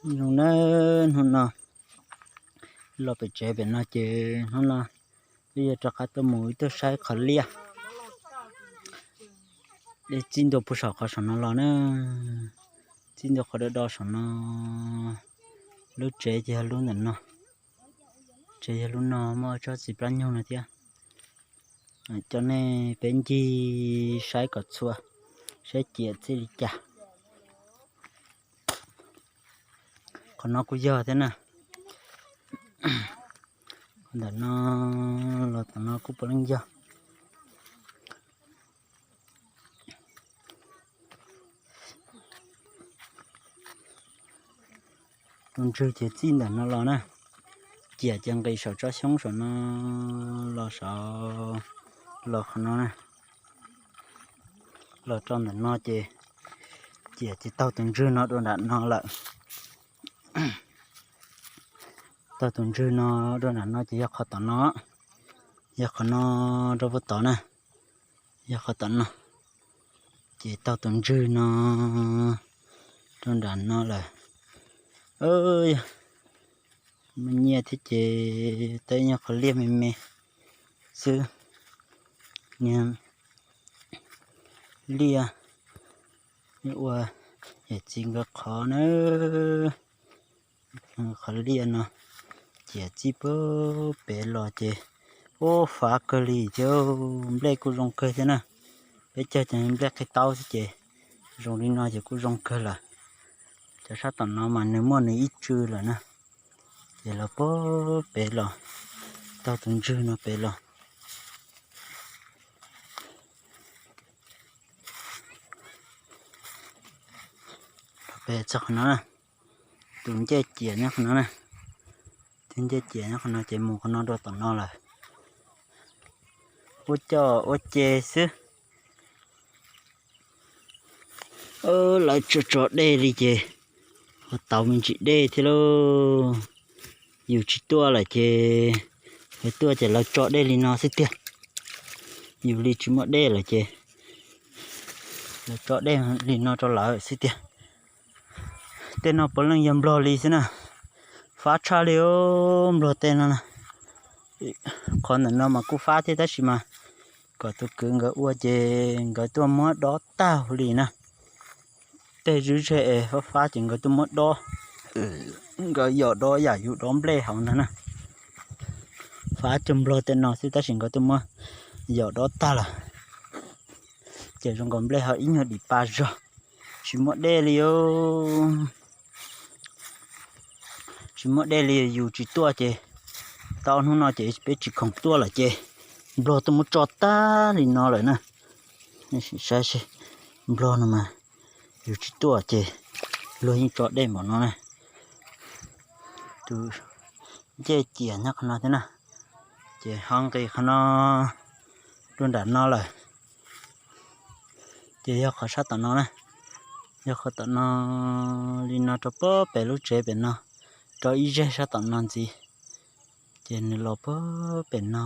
Zoo nawb, hnub no los pem tsev pem no ces hnub no wb yuav rov qab tuaj mus wb tuaj saib qhov liaj. Dej txij ntua puag saum qhov saum no los na, txij ntua qhov do do saum no. Lub tsev ces yog lub ntawm no, tsev yog lub no, muaj tsob txiv plab nyuj no thiab. Coj nej peb ncig saib kom txhua, saib ciam txij li cas. Qhov no kuj yog thiab na. Ntawm no los tom no kuj puav leej yog. Tus ntswg ces txij ntawm no los na, ciam ces nqis saum tsob xyoob saum no los saud, los qhov no na, los rau ntawm no ces ciam ces taug tus ntswg no dua nram no lawm. Taug tus ntswg no dua nram no ces yog qhov tom no, yog qhov no rau puag tod na, yog qhov tom no. Ces taug tus ntswg no rau nram no lawm. Yog muaj nyiaj thiab ces tej nyuag qhov liaj me me xwb. Niag liaj ua yawm txiv nkawd qhov na. Qhov liaj no ciam txij puag pem los ces ua fav kawg li thiab, nplej kuj zoo kawg thiab na. Peb caug ces nplej qhib taub xwb ces zoo li no ces kuj zoo kawg lawm. Cov sab tom no mas nws muaj nws ib tsw lawm na. Ces los puag pem los, taug tus ntswg no pem los. Pem txog qhov no na, tus ncej ciam nyob qhov no na, tus ncej ciam nyob qhov no ces mus qhov no rau tom no lawm. Ua coj ua ce xwb. Lawv tso tso dej li ces ho tau me ntsis dej thiab lauj. Yus tsis tuaj lawm ces, lawv tuaj ces lawv tso dej li no xwb tiag. Yus li tsis muaj dej lawm ces lawv tso dej li no rau lawv xwb tiag. Tej no puav leej yog nplog li xwb na. Fab tshaj li os, nplog tej no na. Qhov ntawm no mas kuj fab thiab tab sis mas kom tus kwv nkawd ua ces nkawd tuaj muab dob tag li na. Tej zwb zej es fab fab ces nkawd tuaj muab dob, nkawd yos dob yam yus dob nplej hauv ntag na. Fab cog nplog tej no xwb tab sis nkawd tuaj muab yos dob tag lawm. Ces zoo nkaus nplej hauv ib nyuag dim pa zog, tsis muaj dej li os. Tsis muaj dej li, yus tsis tuaj ces tau hnub no ces peb tsis khoom tuaj lawm ces nplog tuaj muab tso tag li no lawm na. Saib seb, nplog no mas yus tsis tuaj ces luag yeej tso dej npaum no na. Tus ncej ciam nyob qhov no thiab na, ces ho nqis qhov no rau nram no lawm. Ces yog qhov sab tom no na, yog qhov tom no li no rau puag pem lub tsev pem no, rau ib zeg sab tom no ntxiv. Ces nws los puag pem no,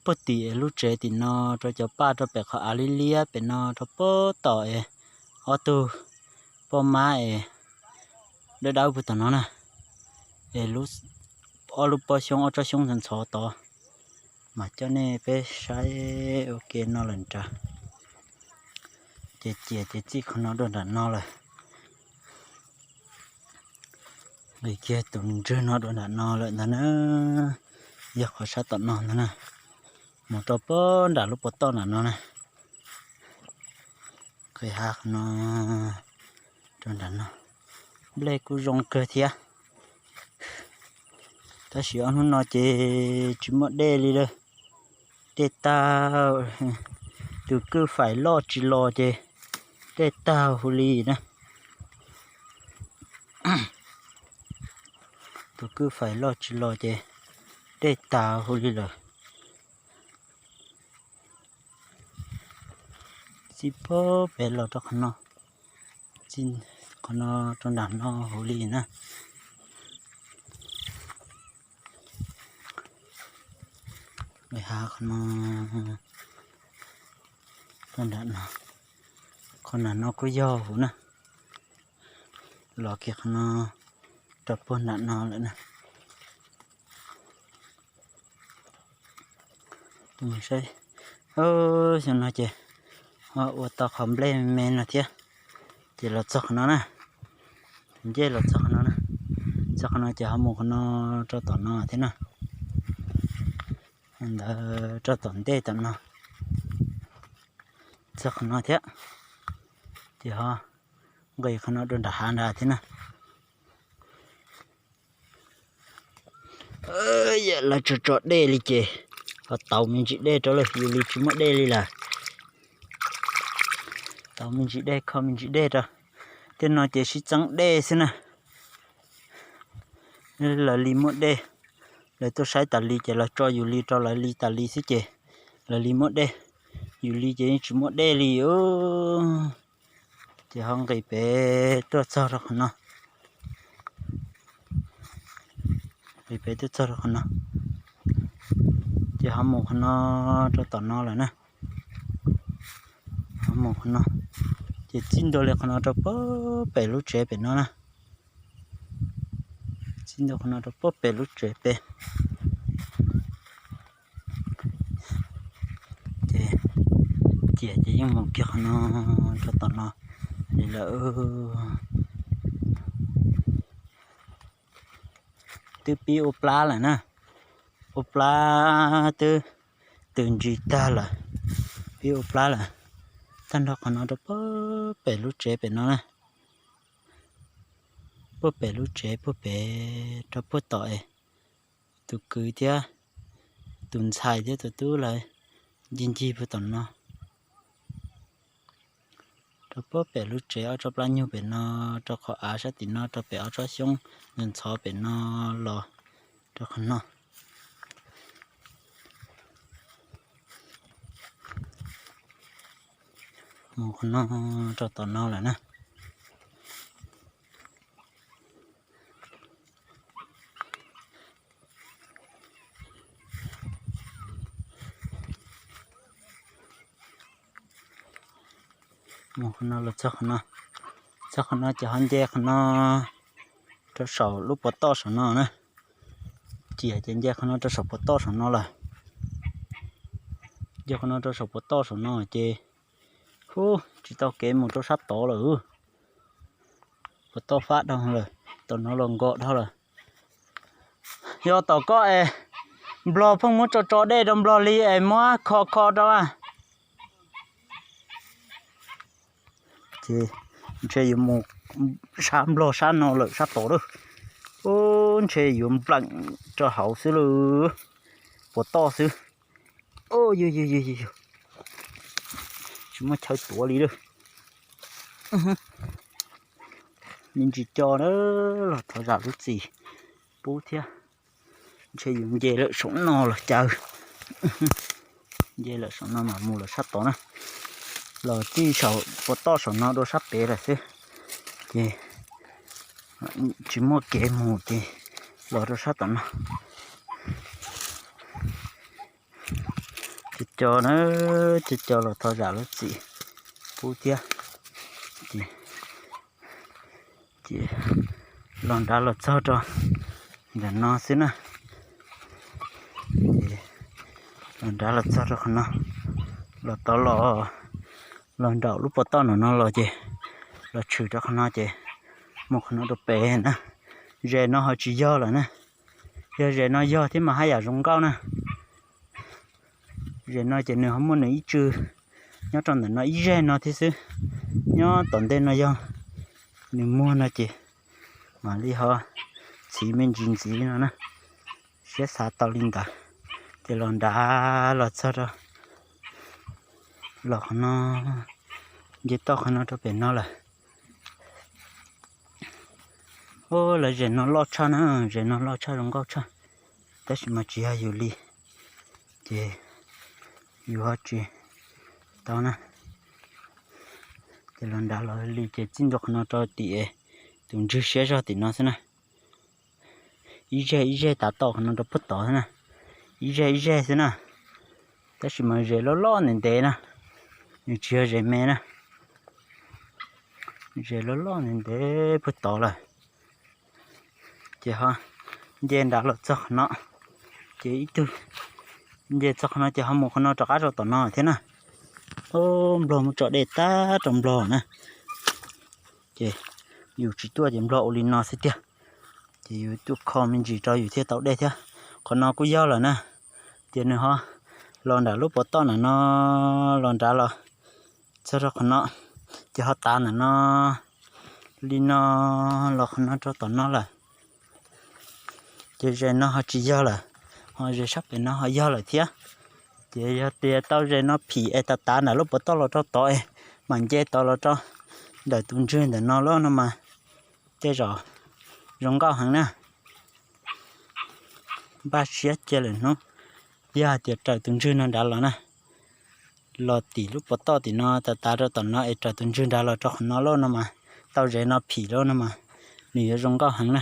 puag tim lub tsev tim no, rau cov paj rau pem qhov av liab liab pem no rau puag tom es ob tug poj mab es dawb dawb puag tom no na. Es ob lub pob xyoob ob tsob xyoob ntxhov ntxhov tod, mas coj nej peb saib ua ke no lawm nrad. Ces ciam ces txij qhov no dua nram no lawm. Nqis kiag tus ntswg no dua nram no lawm ntag na. Yog qhov sab tom no ntag na, mus rau puag nram lub puas toj nram no na. Nqis hav qhov no rau nram no, nplej kuj zoo kawg thiab. Tab sis ob hnub no ces tsis muaj dej li lawm. Dej tag, tus kwj fais loj tsis los ces dej tag huv li na. Tus kwj fais loj tsis los ces dej tag huv li lawm. Txij puag pem los rau qhov no, txij qhov no rau nram no huv li na. Nqis hav qhov no rau nram no, qhov nram no kuj yog huv na. Los kiag qhov no rau puag nram no lawm na. Saib, xyoo no ces ho ua tau qhov nplej me no thiab. Ces los txog qhov no na, ncej los txog qhov no na, txog qhov no ces ho mus qhov no rau tom no thiab na. Ntawd rau tom ntej tom no, txog qhov no thiab, ces ho nqis qhov no rau nram hav nrad thiab na. Yam lawv tso tso dej li ces ho tau me ntsis dej rau lawm, yus li tsis muaj dej li lawm. Tau me ntsis dej, kho me ntsis dej rau. Tej no ces sib txeeb dej xwb na. Lawv li muaj dej, lawv tuaj saib tas li ces lawv tso yus li rau lawv li tas li xwb ces lawv li muaj dej, yus li ces yeej tsis muaj dej li. Ces ho nqis pem tuaj txog rau qhov no, nqis pem tuaj txog rau qhov no, ces ho mus qhov no rau tom no lawm na. Ho mus qhov no, ces txij ntua li qhov no rau puag pem lub tsev pem no na. Txij ntua qhov no rau puag pem lub tsev pem. Ces, ces, ces yeej mus kiag qhov no rau tom no li lawm. Twb pib ua plab lawm na, ua plab twb tws ntsis tag lawm, pib ua plab lawm. Tag nrho qhov no rau puag pem lub tsev pem no na, puag pem lub tsev puag pem rau puag tom es tus kwv thiab tus ntxhais thiab tus tub lawv ncig ncig puag tom no. Rau puag pem lub tsev ob tsob plab nyuag pem no, rau qhov av sab tim no, rau pem ob tsob xyoob ntxhov ntxhov pem no los rau qhov no. Mus qhov no rau tom no lawm na. Mus qhov no los txog qhov no, txog qhov no ces ho nce qhov no rau saum lub puas toj saum no na. Ciam ces nce qhov no rau saum puas toj saum no lawm. Nce qhov no rau saum puas toj saum no ces, hub, tsis tau kev mus rau sab tod lawm. Puas toj fab dhau lawm, tom no los nkos dhau lawm. Yog tom koj es nplog pheej muab tso tso dej rau nplog li es muab kho kho rau a. Ces ntshe yuav mus sab nplog sab no lawm sab tod lawm. Ub, ntshe yuav npleem rau hauv xwb lawm, puas toj xwb. Yog, yog, yog, yog, tsis muaj chaw tuav li lawm. Me ntsis co na, los thov zam lub txim pub thiab. Ntshe yus nce lawm saum no los cas. Nce lawm saum no mam mus lawm sab tod na. Los txij saum puas toj saum no dua sab pem lawm xwb, ces tsis muaj kev mus ces los rau sab tom no. Ces co na, ces co los thov zam lub txim pub thiab. Ces los nrad los txog rau ntawm no xwb na. Ces los nrad los txog rau qhov no, los tod los, los nraum lub puas toj no no los ces los tshwm rau qhov no ces mus qhov no rau pem na. Zes no ho tsis yog lawm na. Yog zes no yog thiab mas haj yam zoo nkauj na. Zes no ces nws ho muaj nws ib tsw, nyob rau ntawm no ib zeg no thiab xwb. Nyob tom ntej no yog nws muag no ces mam li ho txhiv me ntsis ntxiv no na. Siab xav tau li ntawd, ces los nrad los txog rau, los qhov no, nce toj qhov no rau pem no lawm. Ub, lawv zes no loj tshaj na, zes no loj tshaj zoo nkauj tshaj, tab sis mas tsis yog yus li, ces yus ho tsis tau na. Ces los nrad los li ces txij ntua qhov no rau tim tus ntswg siab zog tim no xwb na. Ib zeg ib zeg tav toj qhov no rau puag tod xwb na, ib zeg ib zeg xwb na. Tab sis mas zes loj loj ntev ntev na, nws tsis yog zes me na. Zes loj loj ntev ntev puag tod lawm. Ces ho nce nrad los txog qhov no, ces ib tug nce txog qhov no ces ho mus qhov no rov qab rau tom no thiab na. Nplog mus tso dej tag rau nplog na. Ces yus tsis tuaj ces nplog ua li no xwb tiag. Ces yus tuaj kho me ntsis rau yus thiaj tau dej thiab. Qhov no kuj yog lawm na, ces nws ho los nram lub pov toj ntawm no, los nrad los txog rau qhov no, ces ho tav ntawm no li no los qhov no rau tom no lawm. Ces zes no ho tsis yog lawm, ho zes sab pem no ho yog lawm thiab. Ces yog tias tau zes no phim es tav tav nram lub pov toj los rau tod es mam nce tod los rau ntawm tus ntswg ntawm no lawm no mas tej zaum zoo nkauj heev na. Npaj siab cia lawm hnub, yog hais tias raws tus ntswg no nrad los na, los tim lub pov toj tim no tav tav rau tom no es raws tus ntswg nrad los rau qhov no lawm no mas, tau zes no phim lawm no mas nws yuav zoo nkauj heev na.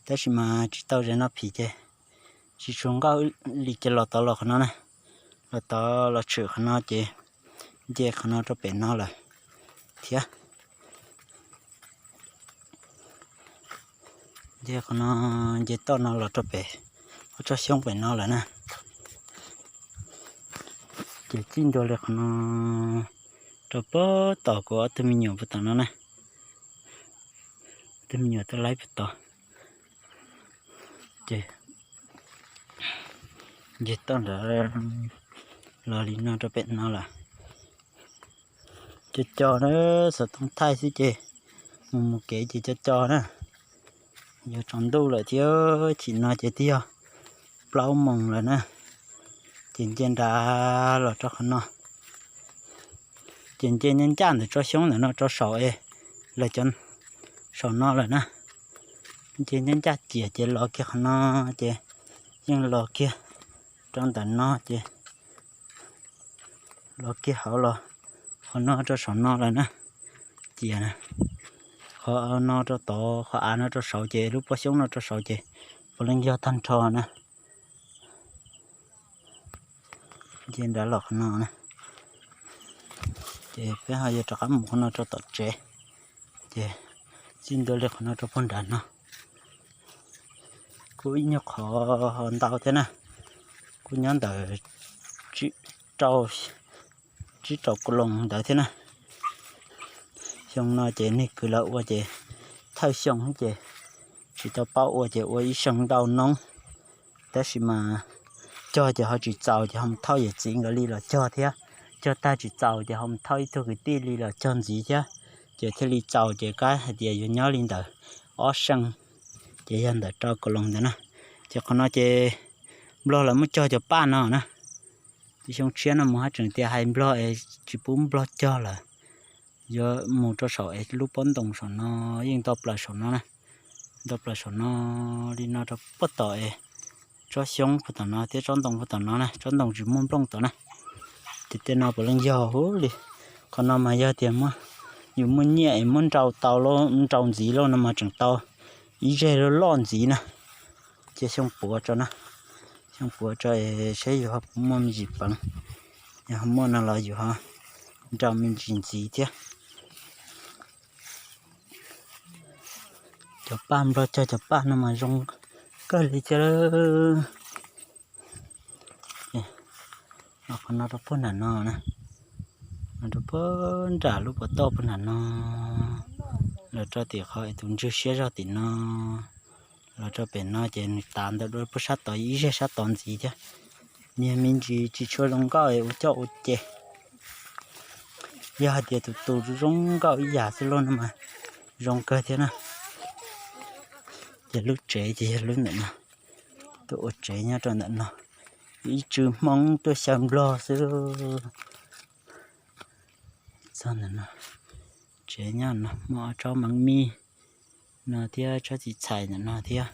Tab sis mas tsis tau zes no phim ces tsis tshua nkauj li ces los tod los qhov no na, los tod los tshwm qhov no ces nce qhov no rau pem no lawm thiab. Nce qhov no, nce toj no los rau pem ob tsob xyoob pem no lawm na. Ces txij ntua li qhov no rau puag tom kuv ob tug me nyuam puag tom no na. Ob tug me nyuam tuaj laib puag tod. Ces nce toj nrad los li no rau pem no lawm. Co co na, xov tooj thaij xwb ces mus mus kev ces co co na. Yuav tsaus ntuj lawm thiab, chim no ces twb yog plaub moos lawm na. Ces nce nrad los rau qhov no, ces nce ncaj ncaj ntawm tsob xyoob ntawm no rau saum es lawv cov saum no lawm na. Nce ncaj ncaj ciam ces los kiag qhov no, ces yeej los kiag rau ntawm no ces los kiag hauv los qhov no rau saum no lawm na. Ciam qhov no rau tod, qhov av no rau saud ces lub pob xyoob no rau saud ces puav leej yog tag nrho na. Nce nrad los qhov no na, ces peb ho yuav rov qab mus qhov no rau tom tsev. Ces txij ntua li qhov no rau puag nrad no kuj ib nyuag qhov ntau thiab na, kuj nyob ntawm tsib rau kis loos ntawd thiab na. Xyoo no ces neeg kwv lawv ua ces thawj xyoo ces tsis tau paub ua ces ua ib xyoo ntau noob, tab sis mas cog ces ho tsis txaus ces ho mus thauj yawm txiv nkawd li los cog thiab, cog tag tsis txaus ces ho mus thauj ib tug kwv tij li los cog ntxiv thiab, ces thiaj li txaus ces kab hais tias yuav nyob li ntawm ob xyoo, ces yog ntawm rau kis loos ntawd na. Ces qhov no ces nplog lawv muab cog cov paj no na. Ces xyoo tshiab no mus haj tseem tias hais nplog es tsis pub nplog cog lawm, yuav mus rau saum es lub pob ntoo saum no yeej ntau plaws saum no na, ntau plaws saum no li no rau puag tom es tsob xyoob puag tom no thiab tsob ntoo puag tom no na, tsob ntoo tsis muaj nplooj tom na. Ces tej no puav leej yog huv li, qhov no mas yog tias yus muaj nyiaj es muab nrau tau, nrau ntxiv lauj no mas tseem tau ib zeg loj loj ntxiv na. Ces xyoo puav tso na, xyoo puav tso es saib yus ho puas muaj me ntsis peev, yog ho muaj no los yus ho nrau me ntsis ntxiv thiab. Cov paj nplog cog cov paj no mas zoo kawg li thiab. Qhov no rau puag nram no, rau puag nram lub pov toj puag nram no, los rau tim qhov tus ntswg siab zog tim no, los rau pem no ces nws tav ntawm dua puag sab tod ib zeg sab tod ntxiv thiab. Niag me ntsis tsis tshua zoo nkauj es ua coj ua ces, yog hais tias tus tus zoo nkauj ib yam xwb lauj no mas zoo kawg thiab na. Ces lub tsev ces yog lub ntawm no, tuaj ua tsev nyob rau ntawm no, ib tsw hmoob tuaj xyaw nplog xwb. Txog ntawm no, tsev nyob no muaj ob tsob meev mij no thiab tsob txiv txhais ntawm no thiab.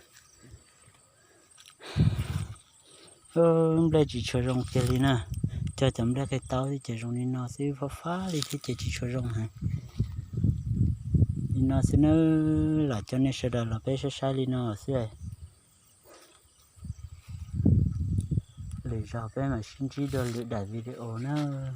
Nplej tsis tshua zoo kiag li na, cog cov nplej qe taub ces zoo li no xwb, fab fab li thiab ces tsis tshua zoo heev. Li no xwb nawb, lam coj nej sawv daws los peb saib saib li no xwb. Lwm zaug peb mam sib ntsib dua lwm daim video nawb.